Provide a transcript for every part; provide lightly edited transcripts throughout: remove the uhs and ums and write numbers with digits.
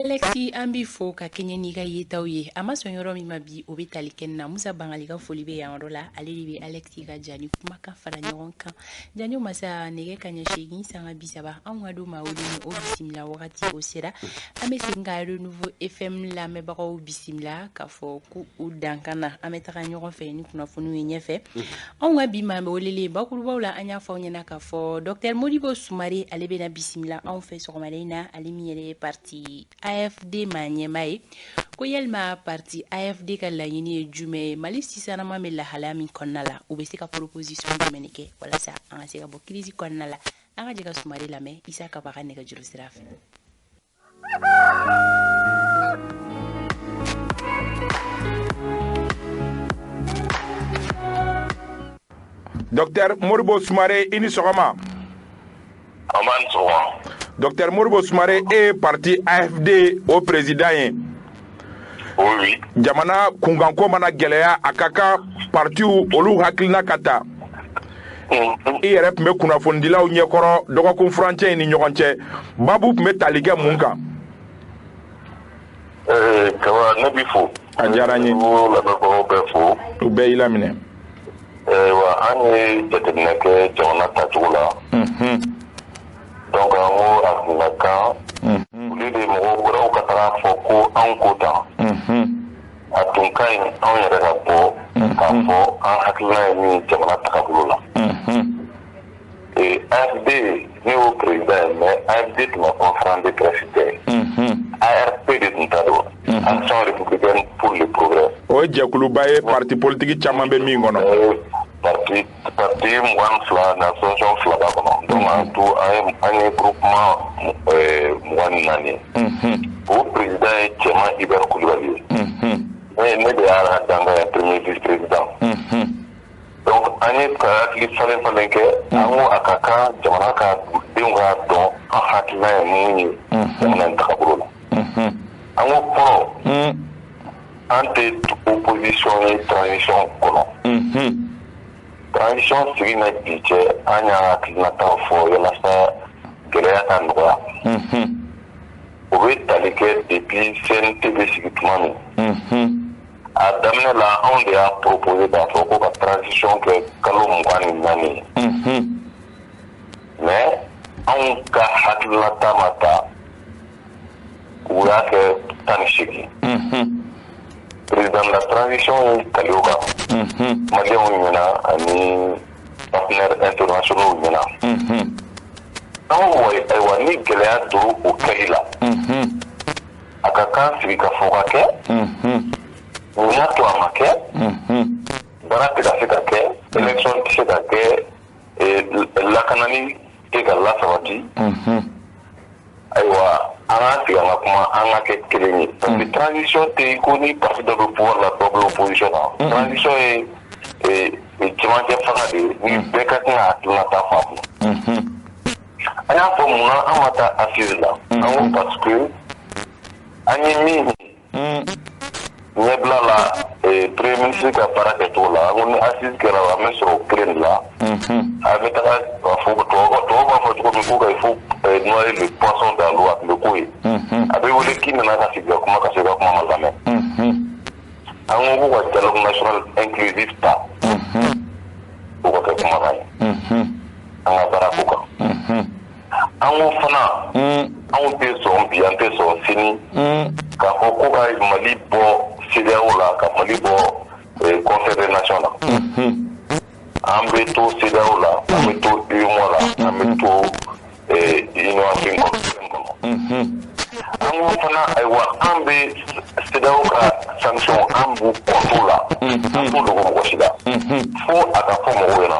Alexis, an b'i fo ka kɛɲɛ n'i ka yetaw ye. A ma sɔn yɔrɔ min ma bi, o bɛ tali kɛ nin na. Musa Bangali ka foli bɛ yan yɔrɔ la. Ale de bɛ Alexis ka ja ni kumakan fara ɲɔgɔn kan. Janjo masa nɛgɛ kaɲɛ 8:30, anw ka don maa wele ni o bisimila wagati o sera. An bɛ segin ka Renouveau FM lamɛnbagaw bisimila k'a fɔ ko u dankan na. An bɛ taga ɲɔgɔn fɛ ni kunnafoniw ye ɲɛfɛ. Anw ka bi maa welelen bakurubaw la, an y'a fɔ aw ɲɛna k'a fɔ Docteur Modibo Sumare, ale bɛna bisimila anw fɛ sɔgɔmada in na, ale min yɛrɛ ye parti AFD maa ɲɛmaa ye. Ko yalima parti AFD ka laɲini ye jumɛn ye Mali sisanama bɛ lahalaya min kɔnɔna la, u bɛ se ka proposition jumɛn de kɛ walasa an ka se ka bɔ crise kɔnɔna la? An ka jɛ ka Sumare lamɛn Isa Kaba ka nɛgɛjuru sira fɛ. Docteur Modibo Sumare, i ni sɔgɔma. An b'an sɔgɔma. Docteur Modibo Sumare, e ye parti AFD o président ye. Oui. Jamana kunkanko mana gɛlɛya, a ka kan partiw olu hakilina ka ta. I yɛrɛ tun bɛ kunnafonidilaw ɲɛkɔrɔ dɔgɔkun furancɛ in ni ɲɔgɔn cɛ. Babu tun bɛ tali kɛ mun kan? Kaba, ne b'i fo. A diyara n ye. Lamɛnbagaw bɛɛ fo. U bɛɛ y'i laminɛ. Wa an ye jateminɛ kɛ jamana tacogo la. Donc an ko a tun ka kan olu de mɔgɔ wɛrɛw ka taga fɔ ko anw ko tan. A tun ka ɲi anw yɛrɛ ka bɔ k'a fɔ an hakilina ye min jamana tagabolo la. AFD, ne y'o président ye, mais AFD tun ka conférence de presse tɛ. ARP de tun ta don. Action républicaine pour le progrès. O ye jɛkuluba ye, parti politique caman bɛ min kɔnɔ. Parti 22 na association 2 b'a kɔnɔ. Donc an to an ye groupement 24 ye. O président ye Cɛman Hubert Kulibali ye. Ne de y'a dangan ye, premier vice président. Donc an ye ka hakili falen falen kɛ, an ko a ka kan jamana ka denw k'a dɔn an hakilina ye mun ye jamana in tagabolo la. An ko fɔlɔ, an tɛ opposition ye transition kɔnɔ. Transition sigi na bi cɛ, an y'an hakilinataw fɔ walasa gɛlɛya ka nɔgɔya. O bɛ tali kɛ depuis CNT bɛ sigi tuma min. A daminɛ la, anw de y'a proposé k'a fɔ ko ka transition kɛ kalo 24 ye. Mais anw ka hakilinata ma ta, u y'a kɛ 18. Président de la transition ye kali o kan. Maliyɛnw ɲɛna ani partenaires internationaux ɲɛna. An ko ayiwa, ni gɛlɛya donna o kɛli la, a ka kan sigi ka fɔ ka kɛ. Mun y'a to a ma kɛ? Baara tɛ ka se ka kɛ, élection tɛ se ka kɛ, lakanani tɛ ka lasabati. Ayiwa, an k'an sigi an ka kuma, an ka kɛ kelen ye. Parce que transition tɛ ko ni parti dɔ bɛ pouvoir la, dɔ bɛ opposition na. Transition ye cɛmancɛ fanga de ye, ni bɛɛ ka kan ka hakilinata faamu. An y'a fɔ munna an ma taa assise la? An ko parce que an ye min ɲɛbila la premier ministre ka baara kɛcogo la, an ko ni assise kɛra, an bɛ sɔrɔ o kelen de la. A bɛ taga a fɔ, tubabu b'a fɔ cogo min ko il faut noyer le poisson dans l'eau, a tun bɛ k'o ye. A bɛ wele k'i nana ka sigi ka kuma, ka sɔrɔ i ka kuma ma lamɛn. An ko k'u ka dialogue national inclusif ta, o ka kɛ kumakan ye an ka baara ko kan. An ko fana, anw tɛ sɔn bi, an tɛ sɔn sini k'a fɔ ko ka Mali bɔ CEDEAO la, ka Mali bɔ Conseil des nations la. An bɛ to CEDEAO la, an bɛ to UEMOA la, an bɛ to Union africaine kɔnɔ. An ko fana ayiwa, an bɛ CEDEAO ka sanction, an b'u contre la. An t'o dogo mɔgɔ si la, fo a ka fɔ mɔgɔw ɲɛna,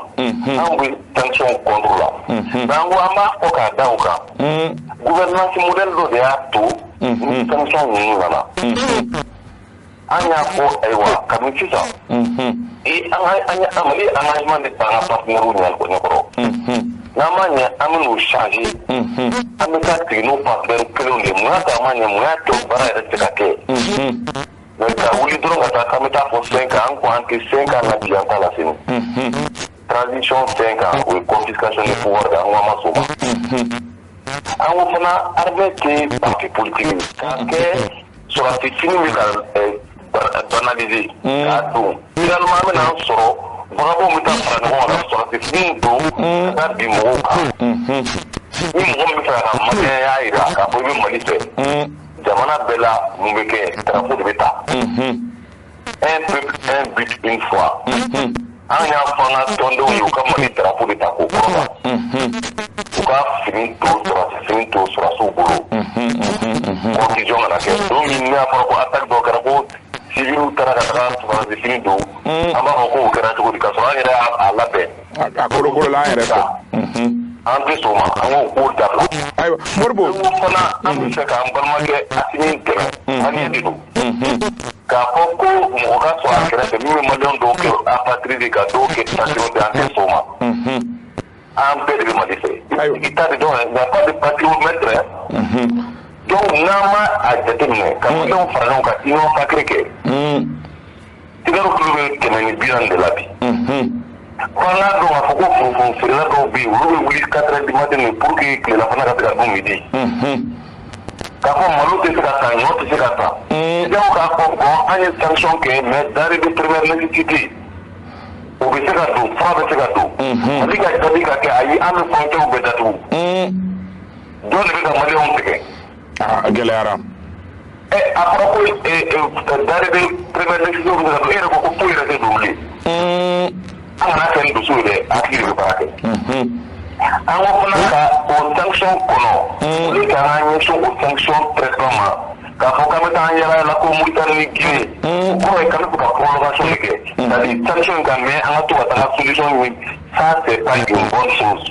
an bɛ sanction contre la. Mais an ko an b'a fɔ k'a da o kan, gouvernance modèle dɔ de y'a to ni sanction ninnu nana. An y'a fɔ ayiwa, kabini sisan an ka an ye Mali engagement de ta an ka partenaires ɲɛkɔrɔ. N'an ma ɲɛ, an bɛ n'o changer, an bɛ taa sigi n'o partenaires kelenw de ye. Mun y'a to an ma ɲɛ? Mun y'a to baara yɛrɛ tɛ ka kɛ? Mais ka wuli dɔrɔn ka taa k'an bɛ taa fɔ 5 ans, an ko an tɛ 5 ans la bi, an t'a la sini. Transition 5 ans, o ye confiscation de pouvoir de, an ko an ma sɔn o ma. An ko fana armée tɛ parti politique ye k'a kɛ sɔrɔdasi fini bɛ ka banaliser k'a don. Finalement an bɛna an sɔrɔ vagabond bɛ taa fara ɲɔgɔn kan ka sɔrɔdasi fini don ka taa bin mɔgɔw kan. Ni mɔgɔ min bɛ fɛ ka maliyɛnya jira k'a fɔ i bɛ Mali fɛ, jamana bɛɛ la mun bɛ kɛ, drapeau de bɛ ta. Un peuple, un but, une foi. An y'a fɔ an ka tɔndenw ye u ka Mali drapeau de ta k'o kɔrɔta, u ka fini to sɔrɔdasi fini to sɔrɔdasiw bolo, confusion kana kɛ. Don min n'a fɔra ko attaque dɔ kɛra, ko civiliw taara ka taga sɔrɔdasi fini don, an b'a fɔ k'o kɛra cogo di, k'a sɔrɔ an yɛrɛ y'a labɛn. A kolokolola an yɛrɛ fɛ. An tɛ sɔn o ma, an k'o k'o dabila. Ayiwa Modibo. An ko fana an bɛ fɛ k'an balimakɛ Asimi dɛmɛ, maliyɛn de don. K'a fɔ ko mɔgɔ ka sɔrɔ a kɛrɛfɛ min bɛ maliyɛn dɔw kɛ apatride, ka dɔw kɛ patriote, an tɛ sɔn o ma. An bɛɛ de bɛ Mali fɛ. I ta de dɔn, il n'y a pas de patriote maître. Donc n'an ma a jateminɛ ka maliyɛnw fara ɲɔgɔn kan, union sacrée kɛ, tigaro kilo bɛ 140 de la bi. Ko an k'a dɔn k'a fɔ ko furufuru feerela dɔw bɛ yen, olu bɛ wuli 4 heures du matin pour que tilelafana ka se ka dun midi. K'a fɔ malo tɛ se ka san, ɲɔ tɛ se ka san. CEDEAO k'a fɔ bon, an ye sanction kɛ, mais denrée de première nécessité o bɛ se ka don, fura bɛ se ka don. Mali ka jaabi ka kɛ ayi, an bɛ frontière bɛɛ datugu. Jɔn de bɛ ka maliyɛnw tigɛ? A gɛlɛyara. A fɔra ko denrée de première nécessité bɛ se ka don, e yɛrɛ ko ko foyi yɛrɛ tɛ don bilen. An kana kɛ ni dusu ye dɛ, hakili de bɛ baara kɛ. An ko fana ka o sanction kɔnɔ, o de k'an ka ɲɛsin o sanction traitement ma, k'a fɔ k'an bɛ taa an yala yala ko Mauritanie ni Guinée, o kɔrɔ ye k'an bɛ fɛ ka prolongation de kɛ, c'est-à-dire sanction in ka mɛn, an ka to ka taga solution ɲini, ça c'est pas une bonne chose.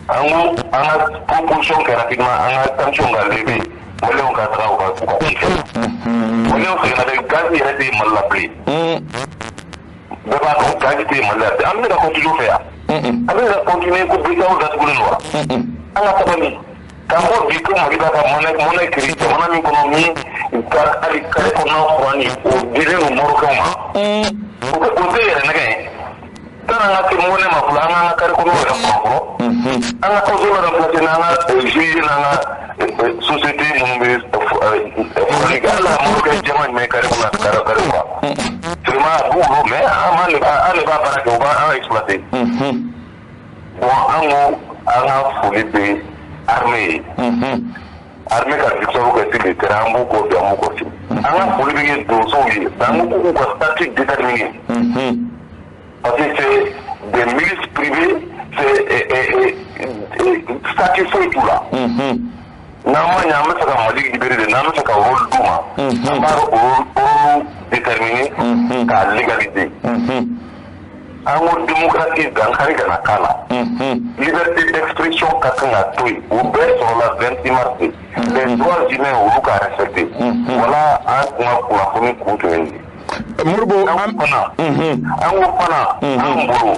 An ko an ka proposition kɛ rapidement, an ka sanction ka lever, maliyɛnw ka taga u ka ci fɛ. Maliyɛnw seginna dɛ, gaz yɛrɛ tɛ Mali la bilen. Bɛɛ b'a dɔn gaz tɛ Mali la, an bɛ se ka continuer fɛ yan, an bɛ se ka continuer ko BCEAO datugulen don wa? An ka sabali k'a fɔ bi ko Mali b'a ka monnaie créer jamana min kɔnɔ, min ka hali carré kɔnɔna furanni o dilen don Marocains ma, o tɛ yɛrɛ nɛgɛ ye. Sanni an ka se monnaie ma fɔlɔ, an k'an ka carré kɔnɔw yɛrɛ furan fɔlɔ, an ka ozone remplacer n'an ka GIE n'an ka société minnu bɛ furanni kɛ. Hali a Marocain jɛman jumɛn carré kɔnɔ carré furan? Vraiment a b'u bolo, mais an de b'a baara kɛ, u b'an exploiter. Bon, an ko an ka foli bɛ armée ye, armée ka victoire kɛ sur le terrain, an b'u kɔ bi, an b'u kɔ sini. An ka foli bɛ kɛ donsow ye, an ko k'u ka statut déterminé, parce que c'est des milices privées, c'est statut foyi t'u la. N'an ma ɲɛ an bɛ fɛ ka Mali libérer de, n'an bɛ fɛ ka rôle d'u ma, an b'a rôle déterminer k'a légaliser. An ko démocratie dankari kana k'a la, liberté d'expression ka kan ka to yen, o bɛɛ sɔrɔla 26 mars. Les droits humains, olu ka respecter. Voilà an kun ka kunnafoni kun tun ye nin ye. Modibo. An fana, an ko fana, an bolo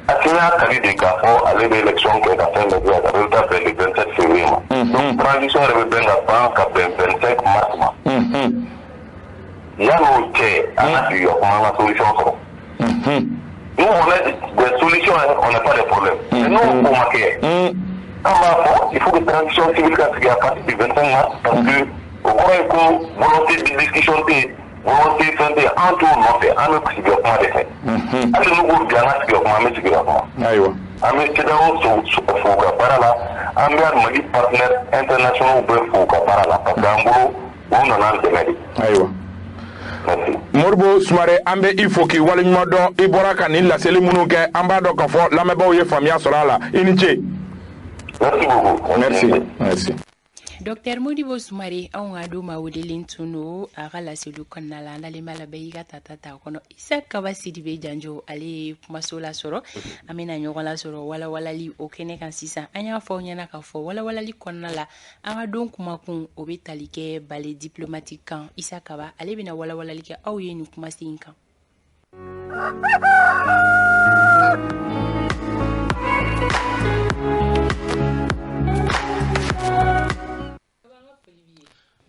Asimi y'a kali de k'a fɔ ale bɛ élection kɛ ka fɛn bɛɛ kɛ ka résultat bɛn le 27 février ma. Donc transition yɛrɛ bɛ bɛn ka ban ka bɛn 25 mars ma. Yan'o cɛ, an ka sigi ka kuma, an ka solution sɔrɔ. Nous, on a des solutions, on n'a pas de problème. Mais nous, o ma kɛ, an b'a fɔ il faut que transition civile ka sigi à partir du 25 mars, parce que o kɔrɔ ye ko volonté de discussion tɛ yen, volonté fɛn tɛ yen, an t'o nɔfɛ, an bɛ sigi ka kuma de fɛ. Hali n'u ko bi an ka sigi ka kuma, an bɛ sigi ka kuma. Ayiwa. An bɛ CEDEAO fo u ka baara la, an bɛ Mali partenaires internationaux bɛɛ fo u ka baara la, parce que an bolo u nana an dɛmɛ de. Ayiwa. Merci. Modibo Sumare, an bɛ i fo k'i waleɲuman dɔn. I bɔra ka nin laseli minnu kɛ, an b'a dɔn k'a fɔ lamɛnbaaw ye faamuya sɔrɔ a la. I ni ce. Merci beaucoup. Merci, merci. Docteur Modibo Sumare, anw ka don ma welelen tun don a ka laseliw kɔnɔna la. An dalen b'a la bɛɛ y'i ka tata ta a kɔnɔ. Isa Kaba Sidibe Janjo, ale ye kumaso lasɔrɔ, an bɛna ɲɔgɔn lasɔrɔ walawalali o kɛnɛ kan sisan. An y'a fɔ aw ɲɛna k'a fɔ walawalali kɔnɔna la, an ka don kumakun o bɛ tali kɛ balai diplomatique kan. Isa Kaba, ale bɛna walawalali kɛ aw ye nin kumasen in kan.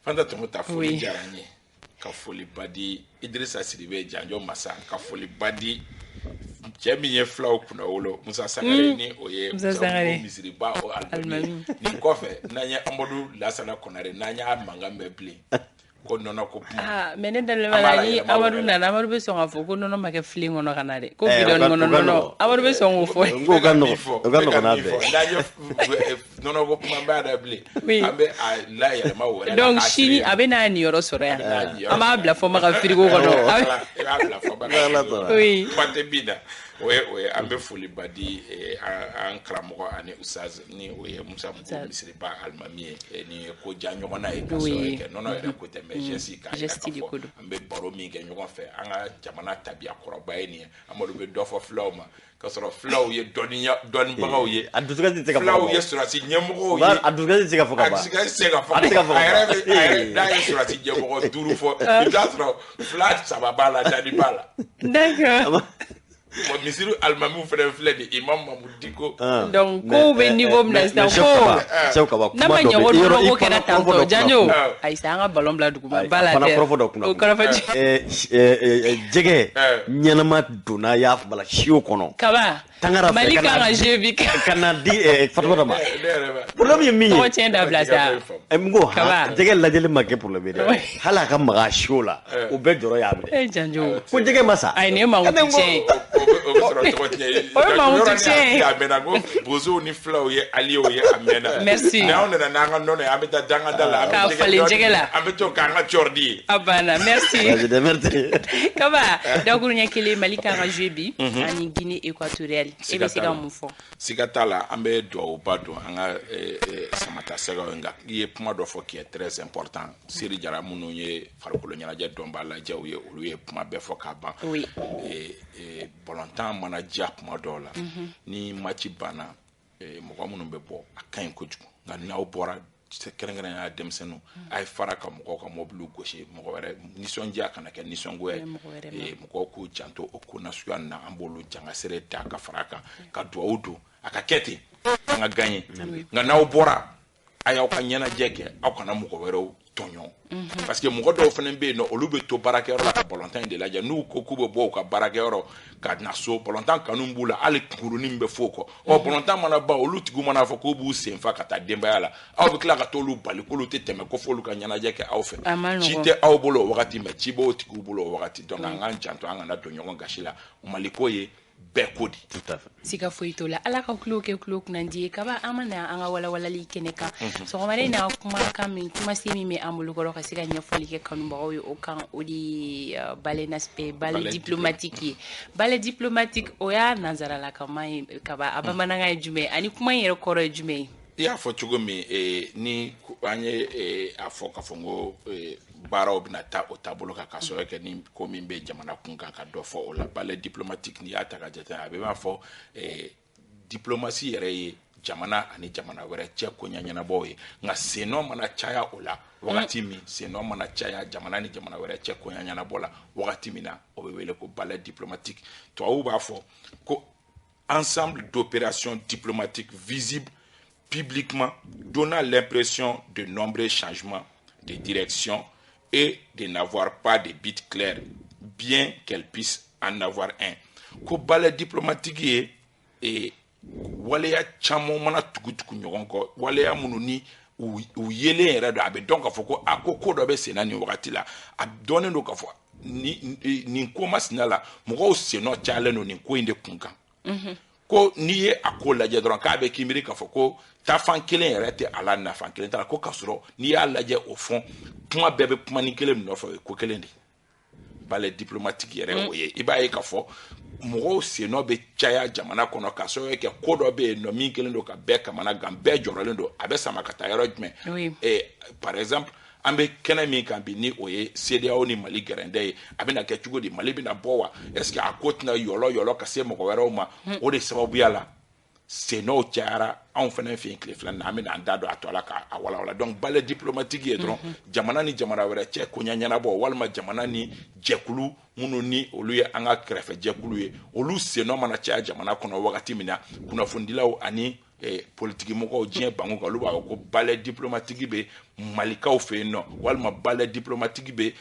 Fanta Tɔmɔta, foli diyara n ye, ka foliba di Idirisa Sidibe Janjo masa, ka foliba di Cɛ min ye filaw kunna wolo, Musa Sangare, ni o ye Musa Sangare misiriba o alimami. Nin kɔfɛ, n'an ye Amadu Lasana Konare, n'an y'a mankan mɛn bilen ko nɔnɔ ko kuma. Ah, mais ne dalen b'a la, ni Amadu nana, Amadu bɛ sɔn k'a fɔ ko nɔnɔ ma kɛ filen kɔnɔ ka na dɛ, ko bidɔn kɔnɔ nɔnɔ. Amadu bɛ sɔn k'o fɔ. N k'o ka nɔgɔn, o ka nɔgɔn n'a bɛɛ. N'an ye nɔnɔ ko kuma b'a da bilen, an bɛ a layɛlɛma o yɛrɛ la. Donc sini a bɛ n'a niyɔrɔ sɔrɔ yan, an b'a bila Fɔnba ka frigo kɔnɔ. I b'a bila Fɔnba ka frigo kɔnɔ. Kuma tɛ min na, o ye an bɛ foliba di an karamɔgɔ ani ustaz, ni o ye Musa Mugu misiriba alimami ye. Ni ye ko diya ɲɔgɔn na ye, ka sɔrɔ kɛ nɔnɔ yɛrɛ ko tɛ, mais geste k'a yira k'a fɔ an bɛ baro min kɛ ɲɔgɔn fɛ, an ka jamana tabiya kɔrɔba ye nin ye. Amadu bɛ dɔ fɔ filaw ma, k'a sɔrɔ filaw ye dɔnniya dɔnnibagaw ye. A dusukasi tɛ se ka fɔ. Filaw ye sɔrɔdasi ɲɛmɔgɔw ye. A dusukasi tɛ se ka fɔ ka ban. A dusukasi tɛ se ka fɔ. A tɛ se ka fɔ ka A yɛrɛ ban. bɛ, a yɛrɛ n'a ye sɔrɔdasi ɲɛmɔgɔ duuru fɔ, i bɛ taa sɔrɔ fila saba b'a la, naani b'a la. D'accord. Bon, misiri alimamiw fɛnɛ filɛ nin, Imam Mamudu Diko. Donc kow bɛ niveau min na sisan, ko Sɛw Kaba, n'a ma kuma dɔ ɲɛ ko bɛ yen, nɔnɔ ko i kɛra fana tantɔ kɔrɔfɔ dɔ Janjo. kunna. Ayi sa, an ka ballon bila duguma ba la Fana tɛ. kɔrɔfɔ dɔ kunna. O kɔrɔfɔ Jɛgɛ ɲɛnama donna y'a bala siw kɔnɔ. Kaba Tangara fɛ Mali ka kan na ka jouer bi. Ka na di Fatumata ma. Problème ye min ye. Tɔgɔ tiɲɛ dabila sa. N ko Kaba. jɛgɛ lajɛli ma kɛ problème ye dɛ. Hali a ka maga a siw la, o bɛɛ jɔrɔ y'a minɛ. Eh Janjo. Ko jɛgɛ ma sa. Ayi, nin ye mankutu tiɲɛ ye. O bɛ sɔrɔ tɔgɔ tiɲɛ ye. O ye mankutu tiɲɛ ye. A mɛnna ko bozow ni filaw ye alliés ye, a mɛnna. Merci. N'anw nana n'an ka nɔnɔ ye, an bɛ taa danga da la. An bɛ K'a jɛgɛ falen dɔɔni, jɛgɛ la. An bɛ to k'an ka cɔridi ye. A banna, merci. Merci. Kaba, dakuruɲɛ kelen, Mali kan ka jouer bi ani Guinée équatoriale, e bɛ se ka mun fɔ? Siga t'a la, an bɛ duwawuba don an ka samata sɛgɛw ye. Nka i ye kuma dɔ fɔ qui est très important, Seri Jara. Minnu ye farikolo ɲɛnajɛ dɔnbaa lajɛw ye, olu ye kuma bɛɛ fɔ k'a ban. Balontan mana diya kuma dɔw la, ni match banna, mɔgɔ minnu bɛ bɔ, a ka ɲi kojugu. Nka n'aw bɔra, kɛrɛnkɛrɛnnenya denmisɛnninw, a ye fara ka mɔgɔw ka mɔbiliw gosi, mɔgɔ wɛrɛ nisɔndiya kana kɛ nisɔngoya ye. Mɔgɔw k'u janto o ko nasuguya ninnu na. An b'olu jangasere ta ka fara a kan, ka duwawu don a ka kɛ ten, an ka gagner. Nka n'aw bɔra, a y'aw ka ɲɛnajɛ kɛ, aw kana mɔgɔ wɛrɛw tɔɲɔ, parce que mɔgɔ dɔw fana bɛ yen nɔ, olu bɛ to baarakɛyɔrɔ la ka balontan in de lajɛ. N'u ko k'u bɛ bɔ u ka baarakɛyɔrɔ ka na so, balontan kanu b'u la, hali kunkurunin min bɛ fɔ o kɔ. Ɔ, balontan mana ban, olu tigiw mana fɔ k'u b'u sen fa ka taa denbaya la, aw bɛ tila ka t'olu bali k'olu tɛ tɛmɛ, ko f'olu ka ɲɛnajɛ kɛ aw fɛ. A ma Ci nɔgɔn. tɛ aw bolo o wagati, mais ci b'o tigiw bolo o wagati. Donc an k'an janto, an kana don ɲɔgɔn gasi la. Maliko ye bɛɛ ko di. Tout à fait. Siga foyi t'o la. Ala ka tulo kɛ tulo kunnandi ye. Kaba, an ma na an ka walawalali kɛnɛ kan sɔgɔmada in na. Kumakan min, kumase min bɛ an bolokɔrɔ ka se ka ɲɛfɔli kɛ kanubagaw ye o kan, o de ye balai Balai diplomatique ye. Balai diplomatique, o y'a nanzaralakama ye. Kaba, a bamanankan ye jumɛn ye, ani kuma in yɛrɛ kɔrɔ ye jumɛn ye? I y'a fɔ cogo min, ni an ye a fɔ k'a fɔ n ko baaraw bɛna taa o taabolo kan, ka sɔrɔ kɛ ni ko min bɛ jamana kun kan, ka dɔ fɔ o la. Balai diplomatique, n'i y'a ta ka jate, a bɛ b'a fɔ diplomatie yɛrɛ ye jamana ani jamana wɛrɛ cɛ koɲɛ ɲɛnabɔw ye. Nka sennɔ mana caya o la wagati min, sennɔ mana caya jamana ni jamana wɛrɛ cɛ koɲɛ ɲɛnabɔ la wagati min na, o bɛ wele ko balai diplomatique. Tubabuw b'a fɔ ko ensemble d'opérations diplomatiques visibles publiquement donnant l'impression de nombreux changements de direction et de n'avoir pas de but clair, bien qu'elle puisse en avoir un. Ko balai diplomatique ye waleya caman mana tugu-tugu ɲɔgɔn kɔ, waleya minnu ni u yelen yɛrɛ don, a bɛ dɔn k'a fɔ ko a ko ko dɔ bɛ sen na nin wagati la. A dɔnnen don k'a fɔ nin ko masina la, mɔgɔw sennɔ cayalen don nin ko in de kun kan. Ko n'i ye a ko lajɛ dɔrɔn, k'a bɛ k'i miiri k'a fɔ ko taafan kelen yɛrɛ tɛ a la, nafan kelen t'a la. Ko k'a sɔrɔ n'i y'a lajɛ o fond, kuma bɛɛ bɛ kuma ni kelen min nɔfɛ, o ye ko kelen de ye. Balai diplomatique yɛrɛ o ye, i b'a ye k'a fɔ mɔgɔw sennɔ bɛ caya jamana kɔnɔ, k'a sababu kɛ ko dɔ bɛ yen nɔ min kɛlen don ka bɛɛ kamana gan, bɛɛ jɔrɔlen don a bɛ sama ka taa yɔrɔ jumɛn. Par exemple, an bɛ kɛnɛ min kan bi, ni o ye CEDEAO ni Mali gɛrɛndɛ ye, a bɛna kɛ cogo di? Mali bɛna bɔ wa? Est ce que a ko tɛna yɔlɔ yɔlɔ ka se mɔgɔ wɛrɛw ma? O de sababuya la, sennɔw cayara anw fana fɛ yen tile filanan na. An bɛna an da don a tɔ la k'a walawala. Donc balai diplomatique ye dɔrɔn jamana ni jamana wɛrɛ cɛ koɲɛ ɲɛnabɔ, walima jamana ni jɛkulu minnu ni olu ye an ka kɛrɛfɛ jɛkulu ye, olu sennɔ mana caya jamana kɔnɔ wagati min na, kunnafonidilaw ani politiki mɔgɔw diɲɛ bangu kan, olu b'a fɔ ko balai diplomatique bɛ malikaw fɛ yen nɔ, walima balai diplomatique bɛ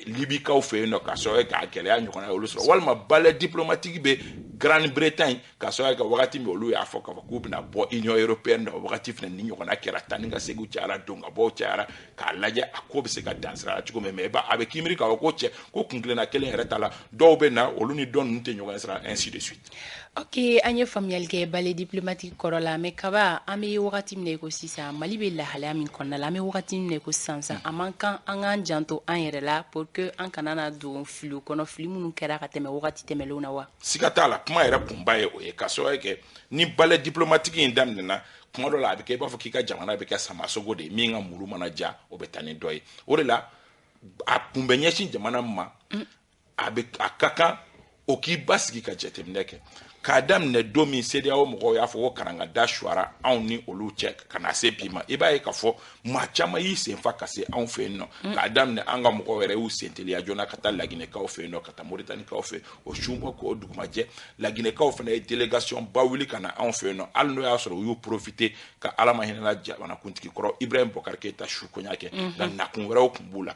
Libikaw fɛ yen nɔ ka sababu kɛ a gɛlɛya ɲɔgɔnna ye olu sɔrɔ, walima balai diplomatique bɛ Grande-Bretagne ka sababu kɛ wagati min olu y'a fɔ k'a fɔ k'u bɛna bɔ Union européenne na, o wagati fana ni ɲɔgɔnna kɛra, taa ni ka seginw cayara, don ka bɔw cayara, k'a lajɛ a ko bɛ se ka dan sira la cogo min. Mais a bɛ k'i miiri k'a fɔ ko cɛ ko kun kelenna kelen yɛrɛ t'a la, dɔw bɛ na olu ni dɔ ninnu tɛ ɲɔgɔn sira, ainsi de suite. Ok, an ye faamuyali kɛ balai diplomatique kɔrɔ la. Mais Kaba, an bɛ wagati min na i ko sisan, Mali bɛ lahalaya min kɔnɔna la, an bɛ wagati min na i ko sisan sisan, a man kan an k'an janto an yɛrɛ la pour que an kana na don filiw kɔnɔ, fili minnu kɛra ka tɛmɛ wagati tɛmɛnlenw na wa? Siga t'a la, kuma yɛrɛ kunba ye o ye, ka sababu kɛ ni balai diplomatique in daminɛna, kuma dɔ la a bɛ kɛ i b'a fɔ k'i ka jamana bɛ kɛ samasogo de ye, min ka muru mana ja o bɛ taa ni dɔ ye. O de la a kun bɛ ɲɛsin jamana ma, a bɛ a ka kan o k'i basigi ka jateminɛ kɛ k'a daminɛ don min CEDEAO mɔgɔw y'a fɔ ko karangada suwara anw ni olu cɛ ka na se bi ma. I b'a ye k'a fɔ maa caman y'i sen fa ka se anw fɛ yen nɔ, k'a daminɛ an ka mɔgɔw yɛrɛ y'u sen teliya joona ka taa Laginɛkaw fɛ yen nɔ, ka taa Moritanikaw fɛ, o su ma k'o dugumajɛ. Laginɛkaw fana ye délégation ba wuli ka na anw fɛ yen nɔ, hali n'o y'a sɔrɔ u y'u profiter ka Ala ma hinɛla jamanakuntigi kɔrɔ Ibrahim Boubacar Keïta su koɲa kɛ, nka nakun wɛrɛw tun b'u la.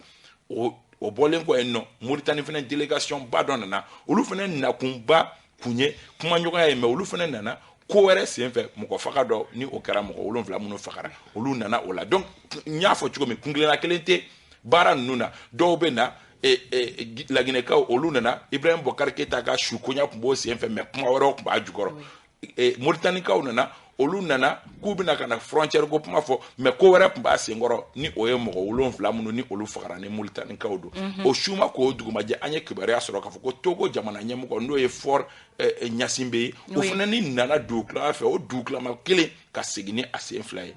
O bɔlen kɔ yen nɔ, Moritani fana délégation ba dɔ nana, olu fana nakunba kun ye kumaɲɔgɔnya ye, mais olu fana nana ko wɛrɛ senfɛ, mɔgɔ faga dɔ ni o kɛra, mɔgɔ 7 minnu fagara, olu nana o la. Donc n y'a fɔ cogo min, kuntilenna kelen tɛ baara ninnu na. Dɔw bɛ na Laginɛkaw, olu nana Ibrahim Boubacar Keïta ka su koɲa tun b'o senfɛ, mais kuma wɛrɛw tun b'a jukɔrɔ. Moritanikaw nana, olu nana k'u bɛna ka na frontière ko kuma fɔ, mais ko wɛrɛ tun b'a senkɔrɔ, ni o ye mɔgɔ 7 minnu ni olu fagara ni Moritanikaw don. O su ma k'o dugumajɛ, an ye kibaruya sɔrɔ k'a fɔ ko Togo jamana ɲɛmɔgɔ n'o ye Faure Gnassingbé ye, o fana ni nana dugutilama fɛ, o dugutilama kelen ka segin ni a sen fila ye.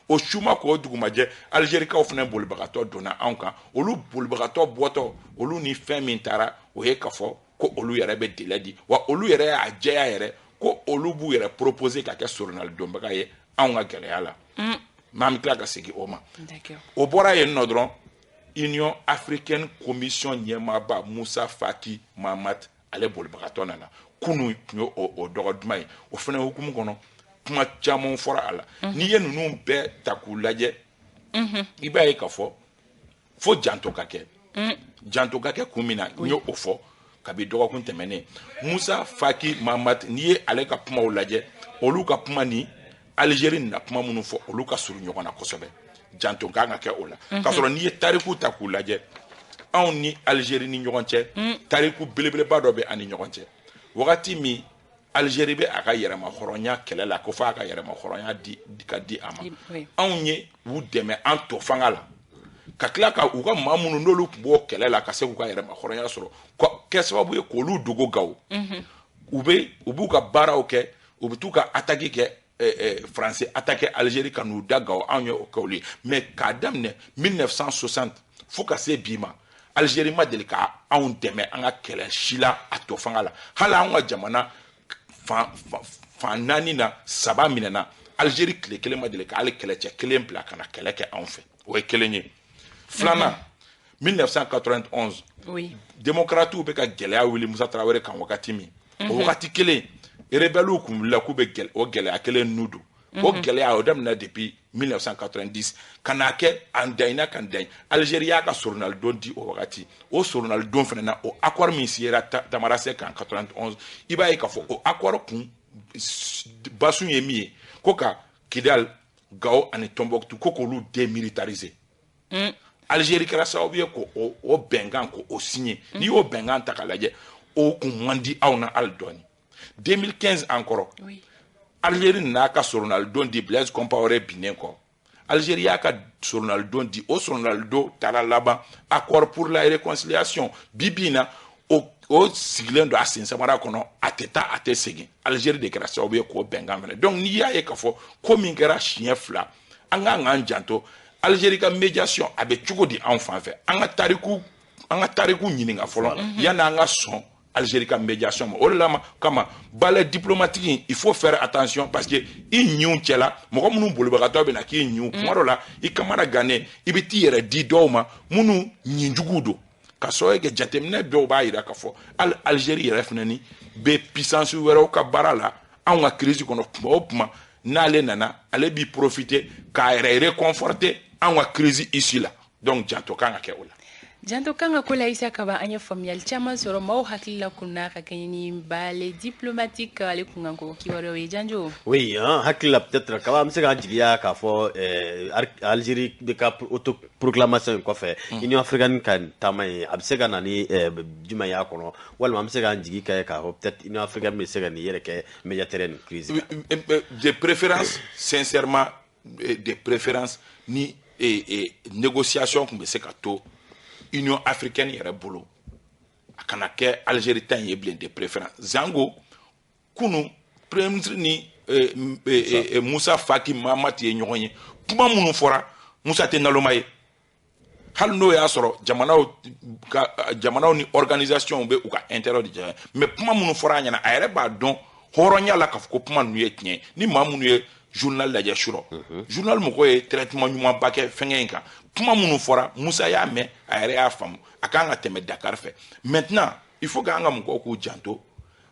O su ma k'o dugumajɛ, Algérikaw fana bolibagatɔ donna anw kan, olu bolibagatɔ bɔtɔ, olu ni fɛn min taara, o ye k'a fɔ ko olu yɛrɛ bɛ délai di, wa olu yɛrɛ y'a jɛya yɛrɛ ko olu b'u yɛrɛ proposer ka kɛ soronalidonbaga ye anw ka gɛlɛya la. Mais an bɛ tila ka segin o ma. O bɔra yen nɔ dɔrɔn, Union africaine commission ɲɛmaaba Moussa Faki Mahamat, ale bolibagatɔ nana kunun, tun ye o dɔgɔ duman ye. O fana hukumu kɔnɔ, kuma caman fɔra a la. N'i ye ninnu bɛɛ ta k'u lajɛ, i b'a ye k'a fɔ fo janto ka kɛ. Janto ka kɛ kun min na, n ye o fɔ kabi dɔgɔkun tɛmɛnen. Moussa Faki Mahamat, n'i ye ale ka kumaw lajɛ, olu ka kuma ni Algérie nana kuma minnu fɔ, olu ka surun ɲɔgɔn na kosɛbɛ. Janto kan ka kɛ o la, k'a sɔrɔ n'i ye tariku ta k'u lajɛ, anw ni Algérie ni ɲɔgɔn cɛ, tariku belebeleba dɔ bɛ an ni ɲɔgɔn cɛ. Wagati min Algérie bɛ a ka yɛrɛma hɔrɔnya kɛlɛ la, ko f'a ka yɛrɛma hɔrɔnya di ka di a ma, anw ye u dɛmɛ an tɔ fanga la, ka tila ka u ka maa minnu n'olu tun b'o kɛlɛ la ka se k'u ka yɛrɛma hɔrɔnya sɔrɔ, kɛ sababu ye k'olu dogo Gawo. U b'u ka baaraw kɛ, u bɛ t'u ka attaque kɛ, Français attaquer Algérie ka n'u da Gawo, anw ye o kɛ olu ye. Mais k'a daminɛ 1960 fo ka se bi ma, Algérie ma deli ka anw dɛmɛ an ka kɛlɛ si la a tɔ fanga la. Hali anw ka jamana fan 4 na, 3 minɛna, Algérie tile kelen ma deli ka hali kɛlɛcɛ kelen bila ka na kɛlɛ kɛ anw fɛ. O ye kelen ye. Filanan, 1991, démocrates bɛ ka gɛlɛya wuli Musa Tarawele kan wagati min, o wagati kelen rebelles kun wulila k'u bɛ o gɛlɛya kelen nu don. O gɛlɛya o daminɛ depuis 1990 ka n'a kɛ an dayina kan dayi. Algérie y'a ka soronalidon di o wagati. O soronalidon fana na, o accord min signera Tamarasɛ kan 91, i b'a ye k'a fɔ o accord kun basun ye min ye, ko ka Kidal, Gao ani Tombouctou ko k'olu démilitariser. Algérie kɛra sababu ye ko o bɛnkan ko o signé. N'i y'o bɛnkan ta k'a lajɛ, o kun man di aw na hali dɔɔni. 2015 encore, Algérie nana ka soronalidon di Blaise Compaoré binnen kɔ. Algérie y'a ka soronalidon di, o soronalidon taara laban accord pour la réconciliation. Bi bi in na, o sigilen don a sen samara kɔnɔ, a tɛ taa a tɛ segin. Algérie de kɛra sababu ye k'o bɛnkan fana. Donc n'i y'a ye k'a fɔ ko min kɛra siɲɛ 2, an kan k'an janto Algérie ka médiation a bɛ cogo di anw fan fɛ. An ka tariku ɲininka fɔlɔ yanni an ka sɔn Algérie ka médiation ma. O de la kama balai diplomatique, il faut faire attention, parce que i ɲinw cɛla mɔgɔ minnu bolibagatɔ bɛ na k'i ɲinw, kuma dɔ la i kamana gannen, i bɛ t'i yɛrɛ di dɔw ma minnu ɲinjuguw don. Ka sababu kɛ jateminɛ dɔw b'a jira k'a fɔ hali Algérie yɛrɛ fana ni bɛ puissance wɛrɛw ka baara la anw ka crise kɔnɔ, kuma o kuma n'ale nana, ale b'i profiter k'a yɛrɛ réconforter anw ka crise issue la. Donc janto kan ka kɛ o la. Janto kan ka ko la Isa Kaba, an ye faamuyali caman sɔrɔ maaw hakili la kunna ka kɛɲɛ ni ballet diplomatique ale kunkanko kibaruyaw ye, Janjo. Oui, hein, hakili la, peut-être Kaba, an bɛ se k'an jigiya k'a fɔ Algérie de ka autoproclamation in kɔfɛ, Union africaine ka nin taama in, a bɛ se ka na ni jumɛn y'a kɔnɔ, walima an bɛ se k'an jigi kɛ k'a fɔ peut-être Union africaine bɛ se ka nin yɛrɛ kɛ médiateur nin crise kan? De préférence, sincèrement, de préférence, ni négociation tun bɛ se ka to Union africaine yɛrɛ bolo, a kana kɛ Algérie ta in ye bilen, de préférence. Zango kunu, premier ministre ni Musa Faki Mahamat ye ɲɔgɔn ye, kuma minnu fɔra, Musa tɛ naloma ye. Hali n'o y'a sɔrɔ jamanaw ka jamanaw ni organisation bɛ u ka intérêt de jɛ, mais kuma minnu fɔra a ɲɛna, a yɛrɛ b'a dɔn hɔrɔnya la k'a fɔ ko kuma ninnu ye tiɲɛ ye. Ni maa minnu ye journal lajɛ surɔ, journal mɔgɔw ye traitement ɲumanba kɛ fɛnkɛ in kan. Kuma minnu fɔra, Musa y'a mɛn, a yɛrɛ y'a faamu, a kan ka tɛmɛ Dakar fɛ. Maintenant, il faut que an ka mɔgɔw k'u janto,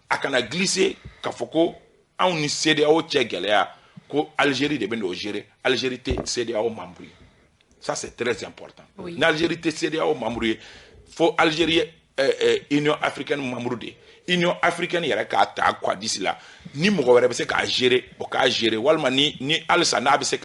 a kana glisser k'a fɔ ko anw ni CEDEAO cɛ gɛlɛya, ko Algérie de bɛ n'o gérer. Algérie tɛ CEDEAO membre ye, ça c'est très important. Ni Algérie tɛ CEDEAO membre ye, fo Algérie ye Union africaine membre de ye. Union africaine yɛrɛ k'a ta quoi disi la, ni mɔgɔ wɛrɛ bɛ se k'a gérer, o k'a gérer, walima ni halisa n'a bɛ se.